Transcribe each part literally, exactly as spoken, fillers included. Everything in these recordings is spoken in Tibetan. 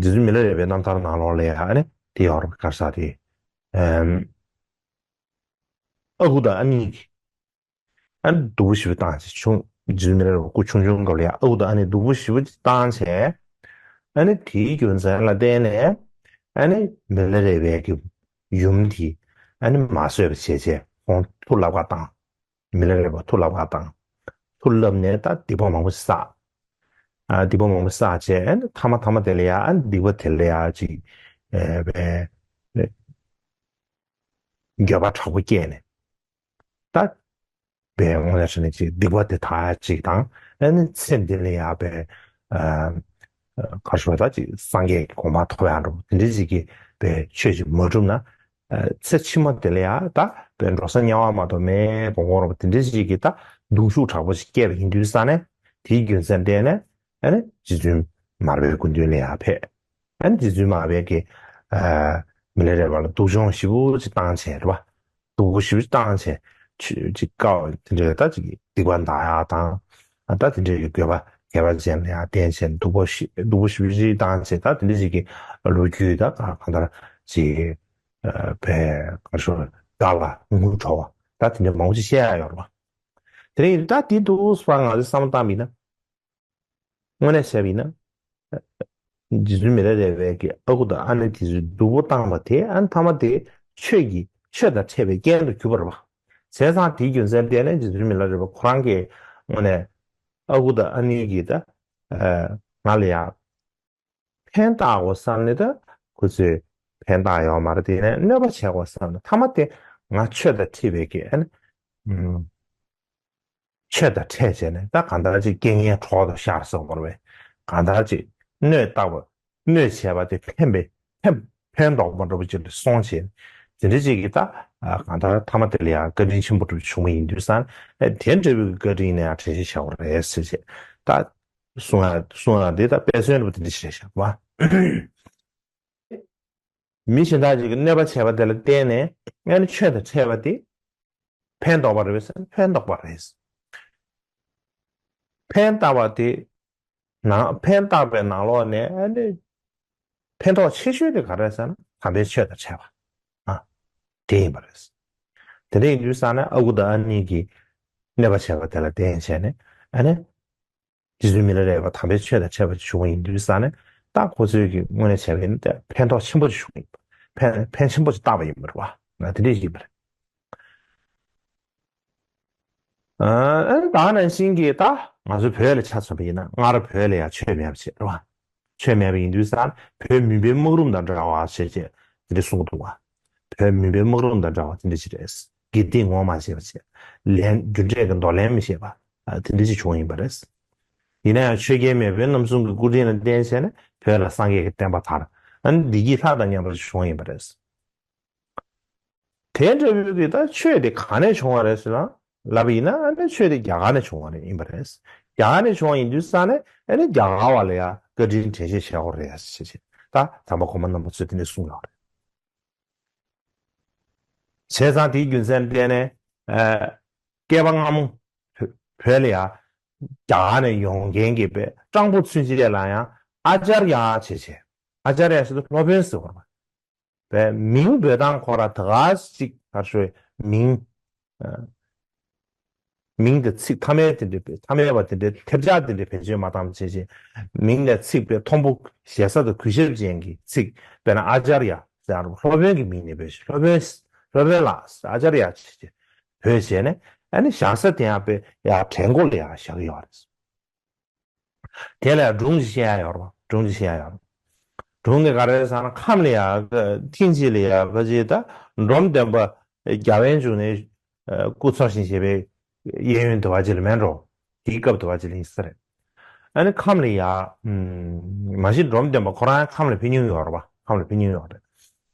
རྗེ་བཙུན་མི་ལ་རས་པའི་རྣམ་ཐར་ནང་ལོགས་ལ་ཡང་ཨ་ནི་དེ་ཡོད་རེད་པ། ག་རེ་ཟེར་དེ། ཨམ། ཨ་ཁུ་དང་ཨ་ནེ་གིས་ཨ་ནི་སྡུག་པོ་ཞེ་པོ་བཏང་བྱས། ཆུང་། རྗེ་བཙུན་མི་ལ་རས་པ་སྐུ་ཆུང་ཆུང་སྐབས་ལ་ཡང་ཨ་ཁུ་དང་ཨ་ནེ་སྡུག་པོ་ཞེ་པོ་ཅིག་བཏང་བྱས། ཨ་ནི་དེའི་རྒྱུ་མཚན་ལ་བརྟེན་ནས་ཨ་ནི་མི་ལ་རས་པའི་གི་ཡུམ་དེ་ཨ་ནི་མ་གསོད་པ་བྱས་བྱས་ཁོང་ཐུགས་ལབ་ཁ་བཏང་། མི་ལ་རས་པ་ཐུགས་ལབ་ཁ་བཏང་། ཐུགས་ལབ་ནས་ད་སྡིག་པ་མང་པོ་བསགས། ཨ། སྡིག་པ་མང་པོ་བསགས་བྱས། ཨ་ནི་མཐའ་མ་མཐའ་མ་དེ་ལ་ཡང་ཨ་ནི་སྡིག་པ་དེ་ལ་ཡང་ཅིག་ཨེ། བས། འགྱོད་པ་དྲག་པོ་སྐྱེས་ནས། ད་བས་དངོས་གནས་དྲང་གནས་ཅིག་སྡིག་པ་དེ་དག་ཅིག་དང་། ཨ་ནི་ཚེ་འདི་ལ་ཡང་བས། ཨ། ག་རེ་ཞུ་དགོས། ད་ཅིག་སངས་རྒྱས་ཀྱི་གོ་འཕང་ཐོབ་ཡག་འདྲ་པོ་དེ་འདྲ་ཅིག་གི་བས་ཆོས་ཅིག་མ་བསྒྲུབས་ན། ཨ། ཚེ་ཕྱི་མ་དེ་ལ་ཡང་ད་བས་འགྲོ་ས་དམྱལ་བ་མ་གཏོགས་མེད་དགོངས་སྐོར་རོ་དེ་འདྲ་ཞིག་གི་ད་གདུང་ཤུགས་དྲག་པོ་ཞིག་སྐྱེས་པ་ཡིན་དུས་ཙང་ནས། དེའི་རྒྱུ་མཚན་བརྟེན་ནས་ཨ་ནི་རྗེ་བཙུན་མར་པའི་སྐུ་མདུན་ལ་ཡང་ཕེབས། ཨ་ནི་རྗེ་བཙུན་མར་པས་ཀྱི། ཨ། མི་ལ་རས་པ་ལ་སྡུག་སྦྱོང་ཞེ་པོ་ཅིག་བཏང་བྱས་རེད་པ། སྡུག་པོ་ཞེ་པོ་ཅིག་བཏང་བྱས། ཆུ་ཅིག་བཀའ་དེ་འདྲ་ད་ཅིག་སྡིག་པ་འདག་ཡག་དང་། ཨ། ད་དེ་འདྲའི་གི་དགོས་པ་ཁྱད་པར་ཅན་ལ་ཡང་བརྟེན་བྱས་སྡུག་པོ་ཞེ་སྡུག་པོ་ཞེ་པོ་ཅིག་བཏང་བྱས། ད་དེ་འདྲ་ཞིག་གི་ལོ་རྒྱུས་ད་ག་གང་ལྟར་ཅིག་ཨ། བས་ག་རེ་ཞུ་དགོས། བདག་ལ་ངུ་བྲོ་བ་ད་དེ་འདྲ་མང་པོ་ཅིག་བཤད་ཡག་ཡོད་རེད་པ། དེ་རིང་ད་དེ་འདུག་སེ་ང་ཚོས་བསམ་བློ་བཏང་བ་ཡིན་ན། དངོས་གནས་བྱས་པ་ཡིན་ན། རྗེ་བཙུན་མི་ལ་རས་པས་ཀྱི་ཨ་ཁུ་དང་ཨ་ནེ་དེ་ཚོས་སྡུག་པོ་བཏང་བ་དེ་ཨ་ནི་མཐའ་མ་དེ་ཆོས་ཀྱི་ཆོས་དང་འཕྲད་པའི་རྐྱེན་དུ་གྱུར་པ་རེད་པ། བྱས་ཙང་དེའི་རྒྱུ་མཚན་བརྟེན་ནས་རྗེ་བཙུན་མི་ལ་རས་པ་ཁོ་རང་གིས་དངོས་གནས་ཨ་ཁུ་དང་ཨ་ནེ་གིས་ད། ཨ། ང་ལ་ཡང་ཕན་བཏགས་དགོས་བསམ་ནས་ད་ཁོ་ཚོས་ཕན་བཏགས་ཡོད་མ་རེད། དེ་ནས་གནོད་པ་བྱེད་དགོས་བསམ་ནས་མཐའ་མ་དེ་ང་ཆོས་དང་འཁྲིལ་བའི་གི་ཨ་ནི། ཨུམ། ཆོས་དང་འཕྲད་བྱས་ནས་ད་གང་ལྟར་ཅིག་རྐྱེན་ངན་གྲོགས་དང་ཤར་སོང་བར་བས། གང་ལྟར་ཅིག་གནོད་བཏགས་པ། གནོད་བྱས་པ་དེ་ཕན་པའི་ཕན་ཕན་འདོགས་པ་འདྲ་པོ་ཅིག་ལ་སོང་བྱས། དེ་འདྲ་ཅིག་གིས་ད། ཨ། གང་ལྟར་མཐའ་མ་དེ་ལ་ཡང་བཀའ་དྲིན་ཆེན་པོ་འདྲ་པོ་བྱུང་བ་ཡིན་དུས་ཙང་། ཨ། དེ་འདྲ་པོའི་བཀའ་དྲིན་ནས་ཡང་དྲན་ཤེས་བྱ་དགོས་རེད་ཟེར་བྱས། ད་གསུང་ཡག་གསུང་ཡག་འདི་ད་དཔེ་མཚོན་འདྲ་པོ་དེ་འདྲ་ཞིག་རེད་ཤག་པ། མི་གཞན་དག་ཅིག་གིས་གནོད་པ་བྱས་པ་དེ་ལ་བརྟེན་ནས་ཨ་ནི་ཆོས་དང་འཕྲད་པ་དེ་ཕན་འདོགས་པ་རེད་ཟེར་ན་ཕན་འདོགས་པ་རེད། ཕན་བཏགས་པ་དེ་ནང་ཕན་བཏགས་པའི་ནང་ལོགས་ནས་ཨ་ནི་ཕན་ཐོགས་ཆེ་ཤོས་དེ་ག་རེ་རེད་ཟེར་ན་དམ་པའི་ཆོས་དང་འཕྲད་པ། ཨ། དེ་ཡིན་པ་རེད། དེ་འདྲ་ཡིན་དུས་ཙང་ནས་ཨ་ཁུ་དང་ཨ་ནེ་གིས་གནོད་པ་བྱས་པ་དེ་ལ་བརྟེན་བྱས་ནས་ཨ་ནི། རྗེ་བཙུན་མི་ལ་རས་པ་དམ་པའི་ཆོས་དང་འཕྲད་པ་ཞིག་བྱུང་བ་ཡིན་དུས་ཙང་ནས་ད་ཁོ་ཚོས་ཀྱི་དངོས་གནས་བྱས་པ་ཡིན་ན་ཕན་ཐོགས་ཆེན་པོ་ཞིག་བྱུང་ཡིན་པ། ཕན་ཕན་ཆེན་པོ་ཞིག་བཏགས་པ་ཡིན་པ་རེད་པ། ང་དེ་འདྲས་ཡིན་པ་རེད། ཨ་ད་ནང་བཞིན་གྱི་ད་ང་ཚོའི་བོད་ལ་ཆ་མཚོན་པ་ཡིན་ན་སྔར་བོད་ལ་ཡང་ཆོས་མེད་པ་བྱས་རེད་པ། ཆོས་མེད་པ་ཡིན་དུས་ཙང་བོད་མུན་པའི་སྨག་རུམ་དང་འདྲ་བ་བྱས་བྱས་དེ་འདྲས་གསུང་གི་འདུག་བ། བོད་མུན་པའི་སྨག་རུམ་དང་འདྲ་བ་དེ་འདྲས་ཅིག་རེད། དགེ་སྡིག་ངོ་མ་ཤེས་པ་བྱས། ལན་རྒྱུ་འབྲས་ཀྱི་འདོར་ལན་མི་ཤེས་པ། ཨ། དེ་འདྲ་ཅིག་བྱུང་ཡིན་པ་རེད། ཡིན་ན་ཡང་ཆོས་རྒྱལ་མེས་པོའི་རྣམ་གསུམ་གྱི་སྐུ་དྲིན་ལ་བརྟེན་བྱས་ནས་བོད་ལ་སངས་རྒྱས་ཀྱི་བསྟན་པ་དར། ཨ་ནི་བདེ་སྐྱིད་ལྷ་དང་མཉམ་པར་བྱུང་ཡིན་པ་རེད། དེ་འདྲ་བོའི་གི་ད་ཆོས་དེ་གང་ནས་བྱུང་བ་རེད་ཟེར་ན་ལབ་པ་ཡིན་ན་ཨ་ནི་ཆོས་དེ་རྒྱ་གར་ནས་བྱུང་བ་རེད་ཡིན་པ་རེད། རྒྱ་གར་ནས་བྱུང་བ་ཡིན་དུས་ཙང་ནས་ཨ་ནི་རྒྱ་གར་བ་ལ་ཡང་བཀའ་དྲིན་དྲན་ཤེས་བྱེད་དགོས་རེད་ཟེར་བྱས་ད་དམ་པ་གོང་མ་རྣམ་པ་ཚོས་དེ་འདྲ་གསུངས་ཡོད་རེད། བྱས་ཙང་དེའི་རྒྱུ་མཚན་བརྟེན་ནས། ཨ། བསྐལ་པ་སྔ་མོ་བོད་ལ་ཡང་རྒྱ་གར་ནས་ཡོང་མཁན་གྱི་བོད་སྤྲང་པོ་ཚུན་ཆད་ལ་ཡང་ཨ་ཙརྱ་བྱས་བྱས། ཨ་ཙརྱ་ཟེར་དུས་སློབ་དཔོན་ཟེར་བ་རེད། བོད་མིང་འབོད་སྟངས་ཁོ་རང་ད་ག་ཅིག་ག་རེ་ཞུ། མིང་། ཨ། མིང་དང་ཚིག་མཐའ་མའི་དེ་འདྲའི་མཐའ་མའི་བ་དེ་འདྲའི་ཐེབས་ཆག་དེ་འདྲའི་བེད་སྤྱོད་མ་བཏང་བྱས་བྱས། མིང་ལ་ཚིག་པའི་མཐོན་པོ་ཞེ་ས་དང་གུས་ཞབས་ཅན་གྱི་ཚིག་དཔེར་ན་ཨ་ཙརྱ་ཟེར་སློབ་དཔོན་གྱི་མིང་ནས་བོས་ཤིག་སློབ་དཔོན། སློབ་དཔོན་ལགས་ཨ་ཙརྱ་བྱས་བྱས་བོས་བྱས་ནས་ཨ་ནི་བཞག་ས་དེ་ཡང་དཔེ་ཡར་གྲལ་མགོ་ལ་ཡར་བཞག་གི་ཡོད་རེད། དེ་ལ་སྒྲུང་ཞིག་བཤད་ཡ་ཡོད་རེད་པ། སྒྲུང་ཞིག་བཤད་ཡ་ཡོད་རེད། སྒྲུང་གི་ག་རེ་ཟེར་ན་ཁམས་ལ་ཡ་ཐེངས་གཅིག་ལ་ཡ་ག་ཅིག་ད་འབྲོམ་སྟོན་པ་རྒྱལ་བའི་འབྱུང་གནས་སྐུ་འཚོ་ཞིང་གཞེས་པའི་གཡས་གཡོན་དུ་བ་ཅིག་ལ་མེད་འགྲོ། དེའི་སྐབས་དུ་བ་ཅིག་ལ་ཡིན་ས་རེད། ཨ་ནི་ཁམས་ལ་ཡ་མ་གཞི་འབྲོམ་སྟོན་པ་ཁོ་རང་ཁམས་ལ་ཕེབས་མྱོང་ཡོད་རེད་པ། ཁམས་ལ་ཕེབས་མྱོང་ཡོད་རེད།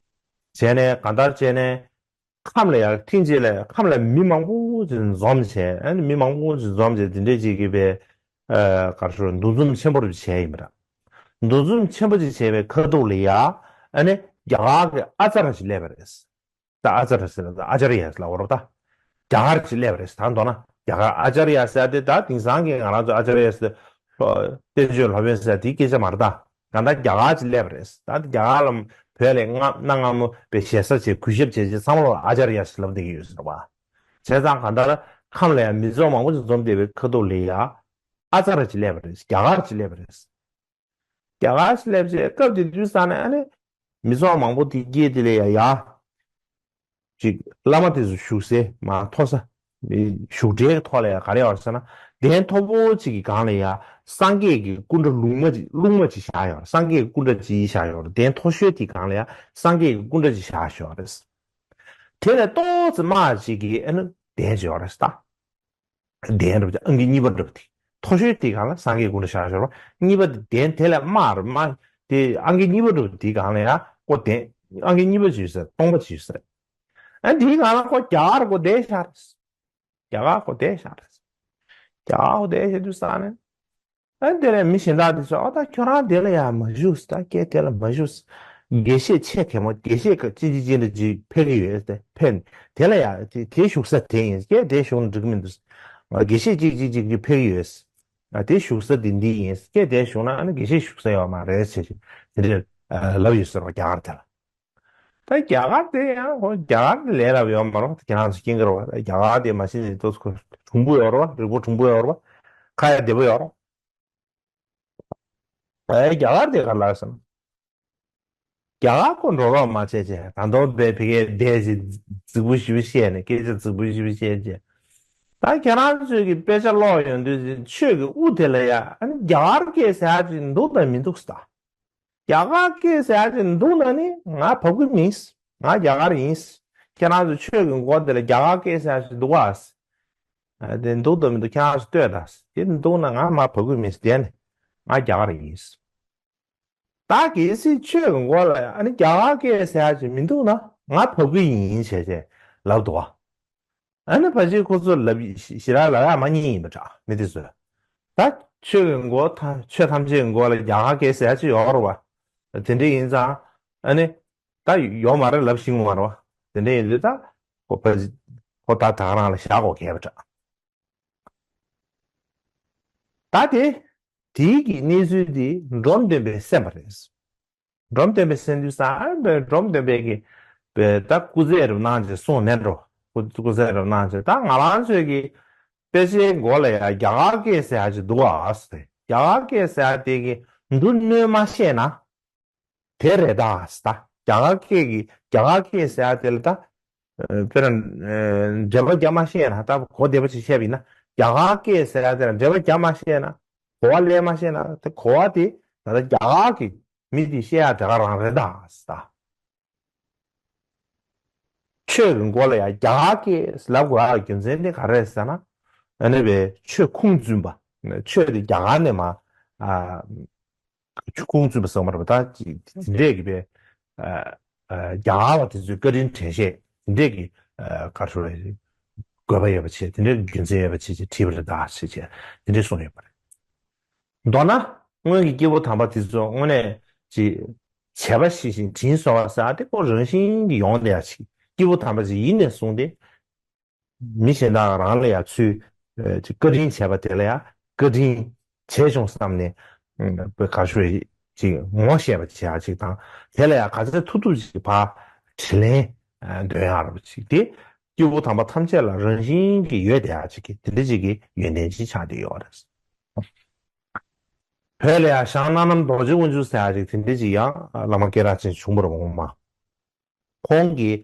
བྱས་ནས་གང་ལྟར་བྱས་ནས། ཁམས་ལ་ཡང་ཐེངས་གཅིག་ལ་ཁམས་ལ་མི་མང་པོ་ཅིག་འཛོམས་བྱས། ཨ་ནི་མི་མང་པོ་ཅིག་འཛོམས་བྱས་དེ་འདྲས་ཅིག་གིས་པའི་ཨ་ག་རེ་ཞུ་འདུ་འཛོམས་ཆེན་པོ་རུ་བྱས་ཡིན་པ་རེད། འདུ་འཛོམས་ཆེན་པོ་ཅིག་བྱས་པའི་ཁ་ཐུག་ལ་ཡ་ཨ་ནི་རྒྱ་གར་གྱི་ཨ་ཙརྱ་ཞིག་སླེབས་པ་རེད། ད་ཨ་ཙརྱ་ཟེར་ན་ཨ་ཙརྱ་ལབ་པ་རེད་ད། རྒྱ་གར་ཅིག་སླེབས་པ་རེད། ད་མདོར་ན་རྒྱ་གར་ཨ་ཙརྱ་ཟེར་དེ་ད་དེང་སང་གི་ང་རང་ཚོ་ཨ་ཙརྱ་ཟེར་བསྟན་བཅོས་སློབ་དཔོན་ཟེར་དེའི་སྐད་ཆ་མ་རེད་ད། གང་ལྟར་རྒྱ་གར་ཅིག་སླེབས་པ་རེད། ད་རྒྱ་གར་ལ་བོད་ལ་གནའ་སྔ་མོ་པའི་ཞེ་ས་བྱས་གུས་ཞབས་བྱས་བྱས་ཚང་མ་ལ་ཨ་ཅར་ཡ་ཞེས་ལབ་བསྡད་ཀྱི་ཡོད་ཟེར་བ། བྱས་ཙང་གང་ལྟར་ཁམས་ལ་ཡང་མི་ཚོགས་མང་པོ་ཅིག་འཛོམས་བསྡད་པའི་ཁ་ཐུག་ལ་ཡ་ཨ་ཅར་ཅིག་སླེབས་པ་རེད། རྒྱ་གར་ཅིག་སླེབས་པ་རེད། རྒྱ་གར་སླེབས་རྗེས་སྐབས་དེ་དུས་ཙ་ནས་ཨ་ནི་མི་ཚོགས་མང་པོ་དེ་སྐྱེས་དེ་ལ་ཡ་ཡ་ཅིག་བླ་མ་དེ་ཚོ་བཞུགས་སའི་མ་མཐོ་ས་བཞུགས་གྲལ་གྱི་ཐོག་ལ་ཡ་ག་རེ་ཡོད་ཟེར་ན། གདན་མཐོ་པོ་ཅིག་གི་སྒང་ལ་ཡ་སངས་རྒྱས་ཀྱི་སྐུ་འདྲ་ལུང་མ་ཅིག་རླུང་མ་ཅིག་བཞག་ཡོད་རེད། སངས་རྒྱས་ཀྱི་སྐུ་འདྲ་ཅིག་བཞག་ཡོད་རེད། གདན་མཐོ་ཤོས་དེའི་སྒང་ལ་ཡ་སངས་རྒྱས་ཀྱི་སྐུ་འདྲ་ཅིག་བཞག་ཡོད་རེད། དེ་ལས་ཏོག་ཙམ་དམའ་ཅིག་གི་ཨ་ནི་གདན་ཅིག་ཡོད་རེད་ད། གདན་རབ་ཀྱི་ཨང་ཀི་གཉིས་པ་འདྲ་པོ་དེ། མཐོ་ཤོས་དེའི་སྒང་ལ་སངས་རྒྱས་སྐུ་འདྲ་བཞག་ཤོར་བ། གཉིས་པ་དེ་གདན་དེ་ལས་དམའ་རུ་དམའ། དེ་ཨང་ཀི་གཉིས་པ་འདྲ་པོ་དེའི་སྒང་ལ་ཡང་ཁོ་གདན་ཨང་ཀི་གཉིས་པ་ཅིག་ཡོད་ས་རེད། སྟོང་པ་ཅིག་ཡོད་ས་རེད། ཨ་དེའི་སྒང་ལ་ཁོ་རྒྱ་གར་ཁོ་བསྡད་བཞག་རེད། རྒྱ་གར་ཁོ་བསྡད་བཞག་རེད། རྒྱ་གར་ཁོ་བསྡད་བཞག་དུས་ཙ་ནས། ཨ་དེ་ལས་མི་གཞན་དག་དེ་ཚོས་ཨ་ད་ཁྱོད་རང་དེ་ལ་ཡང་མ་བཞུགས། ད་སྐད་དེ་ལ་མ་བཞུགས། དགེ་བཤེས་ཆེ་གེ་མོ་དགེ་བཤེས་ཀ་ཅི་ཅི་ཅི་འདྲ་ཅིག་ཕེབས་ཀྱི་ཡོད་དེ་ཕེབས་ནས་དེ་ལ་ཡང་དེ་དེ་བཞུགས་ས་དེ་ཡིན། སྐད་དེ་བཞུགས་ན་འགྲིག་གི་མི་འདུག། དགེ་བཤེས་གཅིག་གཅིག་གཅིག་གཅིག་ཕེབས་ཀྱི་ཡོད། ཨ་དེ་བཞུགས་ས་དེ་འདི་ཡིན། སྐད་དེ་བཞུགས་ན་ཨ་ནི་དགེ་བཤེས་བཞུགས་ས་ཡོད་མ་རེད་ཟེར་ཞིག་དེ་འདྲ་ལབ་ཡོད་ཟེར་བ་རྒྱ་གར་དེ་ལ། ད་རྒྱ་གར་དེ་ཡང་ཁོ་རྒྱ་གར་དེ་ལས་སླ་པོ་ཡོད་མ་རེད། ཁྱེད་རང་ཚོ་མཁྱེན་གྱི་རེད་བ། རྒྱ་གར་དེ་མ་གཞི་ནས་ཏོག་ཙམ་གྲུང་པོ་ཡོད་རེད་བ། རིག་པ་གྲུང་པོ་ཡོད་རེད་བ། ཁ་ཡ་བདེ་པོ་ཡོད་རེད། ཨེ་རྒྱ་གར་དེ་ག་ལ་སོང་། རྒྱ་གར་ཁོ་འགྲོ་རོགས་མ་བྱས་བྱས་ད་དུང་བས་ཕ་གིར་བསྡད་ཅིག་རྫིག་པོ་ཞེ་པོ་བཤད་ནས་སྐད་ཆ་རྫིག་པོ་ཞེ་པོ་བཤད་བྱས། ད་ཁྱེད་རང་ཚོས་ཀྱི་དཔེ་ཆ་ཀློག་ཡོང་དུས་ཆོས་ཀྱི་དབུ་དེ་ལ་ཡ་ཨ་ནི་རྒྱ་གར་སྐད་ཟེར་ཡ་ཅིག་འདུག་དང་མི་འདུག་ཟེར། རྒྱ་གར་སྐད་ཟེར་ཡ་ཅིག་འདུག་ན་ནི་ང་བབ་ཀྱི་མིན། ང་རྒྱ་གར་ཡིན། ཁྱེད་རང་ཚོ་ཆོས་ཀྱི་མགོ་དེ་ལ་རྒྱ་གར་སྐད་ཟེར་ཡ་ཅིག་འདུག་ག། ཨ་དེ་འདུག་དང་མི་འདུག་ཁྱེད་རང་ཚོ་ལྟོས་དང་། དེ་འདུག་ན་ང་མ་བབ་ཀྱི་མིན། དེ་ནི་ང་རྒྱ་གར་ཡིན། ད་གལ་སྲིད་ཆོས་ཀྱི་མགོ་ལ་ཨ་ནི་རྒྱ་གར་སྐད་ཟེར་ཡ་ཅིག་མི་འདུག་ན་ང་བབ་ཀྱི་ཡིན་བྱས་བྱས་ལབ་འདུག་ག། ཨ་ནི་ཕལ་ཆེར་ཁོ་ཚོ་ལབ་ཞེ་དྲག་ལབ་ཡག་མ་རྙེད་ཡིན་པ་འདྲ། མི་དེ་ཚོས་ད་ཆོས་ཀྱི་མགོ་ཐ་ཆོས་ཐམས་ཅད་ཀྱི་མགོ་ལ་རྒྱ་གར་སྐད་ཟེར་ཡ་ཅིག་ཡོད་རེད་བ། དེ་འདྲ་ཡིན་ཙང་ཨ་ནི་ད་ཡོད་མ་རེད་ལབ་ཤེས་ཀྱི་མ་རེད་བ། དེ་འདྲ་ཡིན་དུས་ད་ཁོ་ཕལ་ཁོ་ད་ད་ག་རང་ལ་བཞག་དགོས་གལ་པ་འདྲ། ད་དེ་དེའི་གི་གནས་ཚུལ་དེ་འབྲོམ་སྟོན་པས་གསན་པ་རེད། འབྲོམ་སྟོན་པས་གསན་དུས་ཙང་ཨ་འབྲོམ་སྟོན་པས་ཀྱི་ད་སྐུ་རྩེད་རབ་གནང་བྱས་གསུངས་ནས་འགྲོ། སྐུ་སྐུ་རྩེད་རབ་གནང་བྱས་ད་ང་རང་ཚོས་ཀྱི་དཔེ་ཆའི་མགོ་ལ་ཡ་རྒྱ་གར་སྐད་ཟེར་ཡ་ཅིག་འདུག་ཨ་ཟེར། རྒྱ་གར་སྐད་ཟེར་ཡ་དེ་གི་མདོ་སྣོད་མ་ཤེས་ན་དེ་རེད་ད་ཟེར། ད་རྒྱ་གར་སྐད་ཀྱི་རྒྱ་གར་སྐད་ཟེར་ཡ་དེ་ལ་ད་དཔེར་ན་འགྲེལ་པ་རྒྱབ་མ་ཤེས་ན་ད་གོ་བདེ་པོ་ཅིག་བཤད་པ་ཡིན་ན་རྒྱ་གར་སྐད་ཟེར་ཡ་དེ་ལ་འགྲེལ་པ་རྒྱབ་མ་ཤེས་ན་གོ་བ་ལེན་མ་ཤེས་ན་དེ་གོ་བ་དེ་ད་ལྟ་རྒྱ་གར་གྱི་མི་དེ་བཤད་ཡ་དེ་ག་རང་རེད་ད་ཟེར། ད་ཆོས་ཀྱི་མགོ་ལ་ཡང་རྒྱ་གར་སྐད་ལབ་དགོས་ཡག་རྒྱུ་མཚན་དེ་ག་རེ་རེད་ཟེར་ན། ཨ་ནི་བའི་ཆོས་ཁུངས་བཙུན་པ། ཆོས་དེ་རྒྱ་གར་ནས་མ། ཨ། ཆོས་ཁུངས་བཙུན་པ་ཟེར་བ་མ་རེད་པ། ད་ཅིག་དེ་འདྲས་ཀྱི་བའི། ཨ། ཨ། རྒྱ་གར་བ་དེ་ཚོའི་བཀའ་དྲིན་དྲན་ཤེས་དེ་འདྲས་ཀྱི། ཨ། ག་རེ་ཞུ་དགོས་པ་ཡོད་པ་བྱས་དེ་འདྲས་ཀྱི་རྒྱུ་མཚན་ཡོད་པ་བྱས་བྱས་བྲིས་པ་རེད་ད་ཟེར་བྱས་དེ་འདྲས་གསུངས་ཡོད་པ་རེད། མདོར་ན། སྔོན་གྱི་སྐྱེས་བུ་དམ་པ་དེ་ཚོ་དངོས་གནས་ཀྱི་བྱས་པ་ཤེས་ཤིང་དྲིན་གཟོ་བ་ཟེར་ཡ་དེ་ཁོ་རང་བཞིན་གྱིས་ཡོང་བསྡད་ཡ་ཅིག་སྐྱེས་བུ་དམ་པ་ཅིག་ཡིན་ནས་བཟུང་སྟེ། མི་གཞན་དག་རང་ལ་ཡ་ཚུལ་ཅིག་བཀའ་དྲིན་བྱས་པ་དེ་ལ་ཡ་བཀའ་དྲིན་བྱས་བྱུང་བསམ་ནས་ག་ཞུ་ཅིག་ངོ་ཤེས་པ་བྱེད་ཡ་ཅིག་དང་དེ་ལ་ཡ་ག་ཚོད་ཐུབ་ཐུབ་ཅིག་ཕར་དྲིན་ལན་འདོན་ཡ་ར་བ་ཅིག་དེ་སྐྱེས་བུ་དམ་པ་ཐམས་ཅད་ལ་རང་བཞིན་གྱིས་ཡོད་བསྡད་ཡ་ཅིག་གི་དེ་འདྲ་ཅིག་གི་ཡོན་ཏན་ཅིག་ཆགས་བསྡད་ཡོད་རེད། བོད་ལ་ཡང་ཞང་སྣ་ནམ་རྡོ་རྗེ་དབང་ཕྱུག་ཟེར་ཡ་ཅིག་དེ་འདྲ་ཅིག་ཡང་བླ་མ་སྐད་གྲགས་ཅན་བྱུང་བ་རེད་མ། ཁོང་གིས་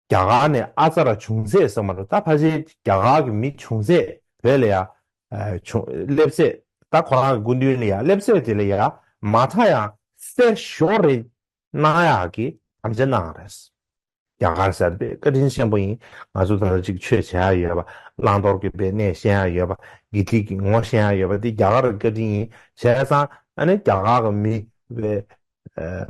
རྒྱ་གར་ནས་ཨ་ཙར་བྱུང་ཚད་ཟེར་མ་རེད་ད་ཕལ་ཆེར་རྒྱ་གར་གྱི་མི་བྱུང་ཚད་བོད་ལ་ཡང་བྱུང་སླེབས་ཚད་ད་ཁོ་རང་གི་སྐུ་མདུན་ལ་ཡང་སླེབས་ཚད་དེ་ལ་ཡང་མ་མཐའ་ཡང་གསལ་ཞོག་རེ་གནང་ཡག་གི་དམ་བཅའ་གནང་རེད། རྒྱ་གར་ཟེར་དེ་བཀའ་དྲིན་ཆེན་པོ་ཡིན། ང་ཚོ་ད་ལྟ་ཅིག་ཆོས་བྱེད་ཡ་ཡོད་པ། བླང་དོར་གྱི་དཔེ་གནས་ཤེས་ཡ་ཡོད་པ། དགེ་སྡིག་གི་ངོ་ཤེས་ཡ་ཡོད་པ་དེ་རྒྱ་གར་གྱི་བཀའ་དྲིན་ཡིན། བྱས་ཙང་ཨ་ནི་རྒྱ་གར་གྱི་མི་བས་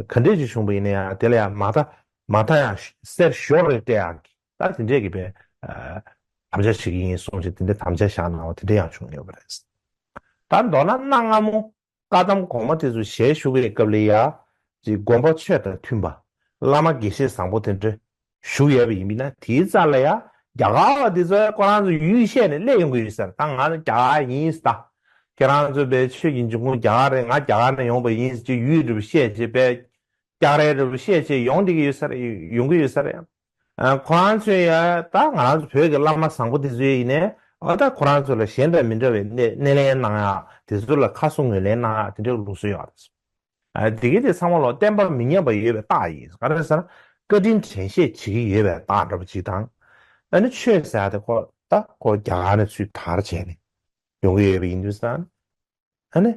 ག་འདྲས་ཅིག་བྱུང་པ་ཡིན་ན་ཡང་དེ་ལ་ཡང་མ་མཐའ་མ་མཐའ་ཡང་གསལ་ཞོག་རེ་སྤྲད་ཡག་གི་ད་དེ་འདྲས་ཀྱི་དཔེ་དམ་བཅའ་བྱེད་ཀྱི་ཡིན་གསུངས་བྱས་དེ་འདྲས་དམ་བཅའ་བཞག་གནང་བ་དེ་འདྲས་ཡང་བྱུང་ཡོད་པ་རེད། ད་མདོར་ན་གནའ་སྔ་མོ། བཀའ་གདམས་གོང་མ་དེ་ཚོ་ཞལ་བཞུགས་པའི་སྐབས་ལ་ཡ། ཅིག་དགོངས་པ་ཆོས་དང་མཐུན་པ། བླ་མ་དགེ་བཤེས་བཟང་པོ་དེ་འདྲ་བཞུགས་ཡོད་པ་ཡིན་པས་ན་དེའི་རྩ་ལ་ཡ། རྒྱ་གར་བ་དེ་ཚོ་ཁོ་རང་ཚོ་ཡུལ་ཤེས་ནས་སླེབས་ཡོང་གི་ཡོད་ཟེར་ད་ང་ཚོ་རྒྱ་གར་ཡིན་ཟེར་ད། ཁྱེད་རང་ཚོ་པའི་ཆོས་ཀྱི་འབྱུང་ཁུངས་རྒྱ་གར་རེད། ང་རྒྱ་གར་ནས་ཡོང་བ་ཡིན་ཟེར་གྱི་ཡུལ་འདྲ་པོ་བཤད་བྱས་པའི་རྒྱ་གར་རེད་འདྲ་པོ་བཤད་བྱས་ཡོང་བསྡད་ཀྱི་ཡོད་ས་རེད། ཡོང་གི་ཡོད་ས་རེད། ཨ། ཁོ་རང་ཚོས་ཡ། ད་ང་རང་ཚོ་བོད་ཀྱི་བླ་མ་བཟང་པོ་དེ་ཚོ་ཡིན་ནའི། ཨ། ད་ཁོ་རང་ཚོ་ལ་གཞན་དང་མི་འདྲ་བའི་སྣེ་སྣེ་ལེན་གནང་ཡག་དེ་ཚོ་ལ་ཁ་གསོ་ངོས་ལེན་གནང་ཡག་དེ་འདྲའི་ལུགས་སྲོལ་ཡོད་རེད། ཨ། དེ་གའི་དེ་ཚང་མ་ལོ་བསྟན་པ་མི་ཉམས་པ་ཡོད་པའི་རྟགས་ཡིན། ག་རེ་ཟེར་ན། བཀའ་དྲིན་དྲན་ཤེས་བྱེད་ཀྱི་ཡོད་པའི་རྟགས་འདྲ་པོ་ཅིག་དང་། ཨ་ནི་ཆོས་ཟེར་ཡག་དེ་ཁོ་ད་ཁོ་རྒྱ་གར་ནས་ཚུར་དར་བྱས་ནས་ཡོང་གི་ཡོད་པ་ཡིན་དུས་ཙང་། ཨ་ནི།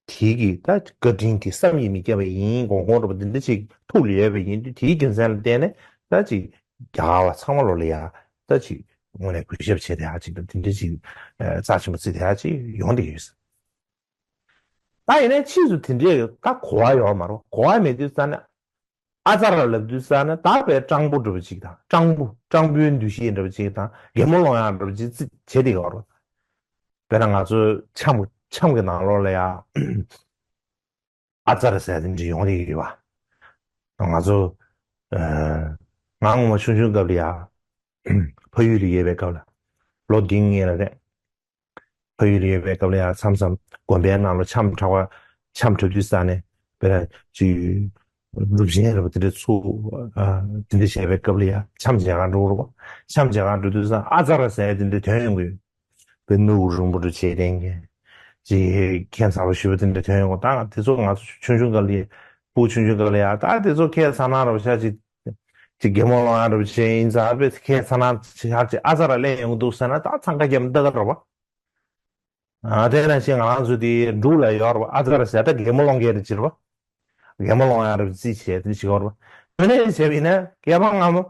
དེའི་གི་ད་བཀའ་དྲིན་དེ་བསམ་གྱིས་མི་ཁྱབ་པ་ཡིན། དགོངས་དགོངས་འདྲ་པོ་འདི་འདྲ་ཅིག་ཐུགས་ལ་ཡོད་པ་ཡིན་དུས། དེའི་རྒྱུ་མཚན་ལ་བརྟེན་ནས་ད་ཅིག་རྒྱ་གར་བ་ཚང་མ་ལོ་ལ་ཡ་ད་ཅིག་དངོས་གནས་གུས་ཞབས་བྱེད་བསྡད་ཡག་ཅིག་དང་། དེ་འདྲ་ཅིག་ཨ། རྩ་ཆེན་པོ་བརྩི་བསྡད་ཡག་ཅིག་ཡོང་བསྡད་ཡོད། ད་ཡིན་ནའི་ཕྱིས་སུ་དེ་འདྲའི་ད་གོ་བ་ཡོད་མ་རེད། གོ་བ་མེད་དུས་ཙང་ནས། ཨ་ཙརྱ་ལབ་དུས་ཙང་ནས་ད་དཔེ་སྤྲང་པོ་འདྲ་པོ་ཅིག་དང་། སྤྲང་པོ་སྤྲང་པོའི་འདུ་ཤེས་འདྲ་པོ་ཅིག་དང་། གད་མོ་སློང་ཡག་འདྲ་པོ་ཅིག་བརྩི་བྱེད་བསྡད་ཡོད་རེད། དཔེར་ན་ང་ཚོ་འཆམ་འཆམ་གྱི་ནང་ལོགས་ལ་ཡ། ཨ་ཙརྱ་ཟེར་དེ་འདྲ་ཡོང་བསྡད་ཡོད་པ། ང་ཚོ། ཨ། ང་སྔོན་མ་ཆུང་ཆུང་སྐབས་ལ་ཡ། ཕ་ཡུལ་ལ་ཡོད་པའི་སྐབས་ལ། ལོ་འདི་སྔོན་ལ་རེད། ཕ་ཡུལ་ལ་ཡོད་པའི་སྐབས་ལ་ཡང་མཚམས་མཚམས་དགོན་པའི་ནང་ལ་འཆམ་འཁྲབ་པ། འཆམ་འཁྲབ་དུས་ཙང་ནས་དཔེར་ན་ཅིག་སྒྲུབ་ཆེན་འདྲ་པོ་དེ་འདྲ་ཚུགས། ཨ། དེ་འདྲ་བྱས་པའི་སྐབས་ལ་ཡང་འཆམ་མཇལ་ཁ་འགྲོ་དགོས་རེད་པ། འཆམ་མཇལ་ཁ་འགྲོ་དུས་ཙང་ཨ་ཙརྱ་ཟེར་དེ་འདྲ་ཐོན་ཡོང་གི་ཡོད། དཔེ་ནོར་བུ་རིང་པོ་འདྲ་བྱས་བསྡད་མཁན། ཅིག་ཁྱད་མཚར་པོ་ཞེ་པོ་དེ་འདྲ་ཐོན་ཡོང་གི། ད་དེ་ཚོ་ང་ཚོ་ཆུང་ཆུང་སྐབས་ལ། ཕྲུ་གུ་ཆུང་ཆུང་སྐབས་ལ་ཡ། ད་དེ་ཚོ་ཁྱད་མཚར་སྣང་འདྲ་པོ་ཤ་ཅིག་ཅིག་གད་མོ་སློང་ཡག་འདྲ་པོ་བྱས་ཡིན་ཙང་། དཔེ་ཁྱད་མཚར་སྣང་ཆེ་ཤར་ཅིག་ཨ་ཙརྱ་སླེབས་ཡོང་གི་འདུག་ཟེར་ན། ད་འཚང་ཁ་རྒྱབ་ལྟ་གི་རེད་པ། ཨ། དེ་ནང་བཞིན་ང་རང་ཚོ་དེ་འབྲུག་ལ་ཡོད་རེད་པ། ཨ་ཙརྱ་ཟེར་ད་གད་མོ་སློང་མཁན་དེ་ཅིག་རེད་པ། གད་མོ་སློང་ཡག་འདྲ་པོ་རྩིས་བྱས་དེ་འདྲ་བྱེད་ཀྱི་ཡོད་རེད་པ། དེ་ནས་བྱས་པ་ཡིན་ན་སྐལ་པ་སྔ་མོ།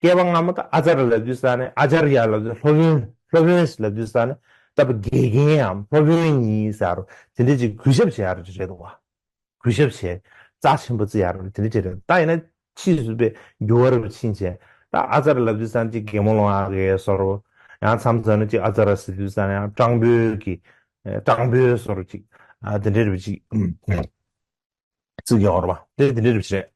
སྐལ་པ་སྔ་མོ་ད་ཨ་ཙརྱ་ལབ་དུས་ཙང་ནས། ཨ་ཙརྱ་ལབ་དུས། སློབ་དཔོན། སློབ་དཔོན་ལབ་དུས་ཙང་ནས་ད་དགེ་རྒན་ནམ་སློབ་དཔོན་ཡིན་ཟེར་རོ། དེ་འདྲ་ཅིག་གུས་ཞབས་བྱེད་ཡག་འདྲ་ཅིག་རེད་འདུག་པ། གུས་ཞབས་བྱས། རྩ་ཆེན་པོ་བརྩི་ཡག་རེད། དེ་འདྲ་ཅིག་རེད། ད་ཡིན་ན་ཕྱིས་སུ་དཔེ་འགྱུར་བ་རུ་ཕྱིན་བྱས། ད་ཨ་ཙརྱ་ལབ་དུས་ཙང་ཅིག་གད་མོ་སློང་ཡག་གི་བཟོ་འདྲ། ཡང་མཚམས་མཚམས་ནས་ཅིག་ཨ་ཙརྱ་ཟེར་དུས་ཙང་ནས་ཡང་སྤྲང་པོའི་གི། ཨ། སྤྲང་པོའི་བཟོ་འདྲ་ཅིག་ཨ། དེ་འདྲ་རེད་པ། ཅིག་བརྩི་གི་ཡོད་རེད་པ། དེ་དེ་འདྲ་རེད་པ། རེད།